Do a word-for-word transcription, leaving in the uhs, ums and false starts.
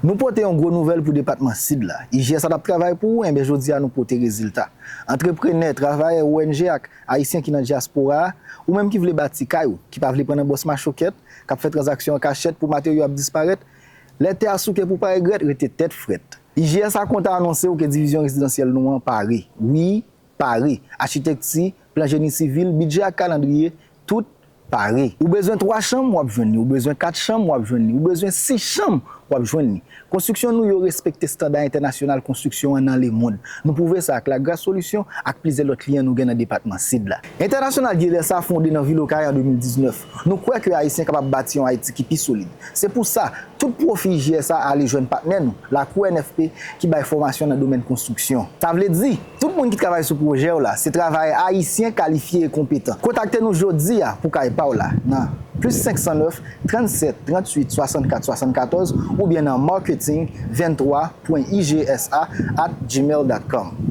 Nou pote yon gwo nouvèl pou depatman Sid la. I G S A t ap travay pou ou, enben jodi a nou pote rezilta. Antreprenè, travayè, O N G ak Ayisyen ki nan dyaspora a, ou menm ki vle bati kay ou, ki pa vle pran nan bòs machokèt, k ap fè tranzaksyon an kachèt pou materyo ap disparèt, lè tè a souke pou pa regrèt, rete tèt frèt. I G S A kontan anonse w ke divizyon rezidansyèl nou an pare. Wi, pare. Achitekti, plan jeni sivil, bidjè ak kalandriye, tout pare. Ou bezwen twa chanm, w ap jwenn li. Ou bezwen kat chanm, w ap jwenn li. Ou bezwen sis chanm, w ap jwenn li. Konstriksyon nou yo respekte estanda entènasyonal konstriksyon an nan lemonn. Nou pwouve sa ak Lagras Solisyon ak plizyè lòt kliyan nou gen nan depatman Sid la. Entènasyonal Builders sa fonde nan vil Okay an de mil diznèf. Nou kwè ke Ayisyen kapab bati yon Ayiti ki pi solid. Se pou sa, tout pwofi I G S A ale jwenn patnè nou, Lakou N F P, ki bay fòmasyon nan domèn konstriksyon. Sa vle di, tout moun ki travay sou pwojè w la, se travayè ayisyen kalifye e konpetan. Kontakte nou jodi a pou kay pa w la nan plis senk san nèf, trannsèt, trantuit, swasannkat, swasannkatòz oubyen nan marketing venntwa pwen I G S A at gmail dot com.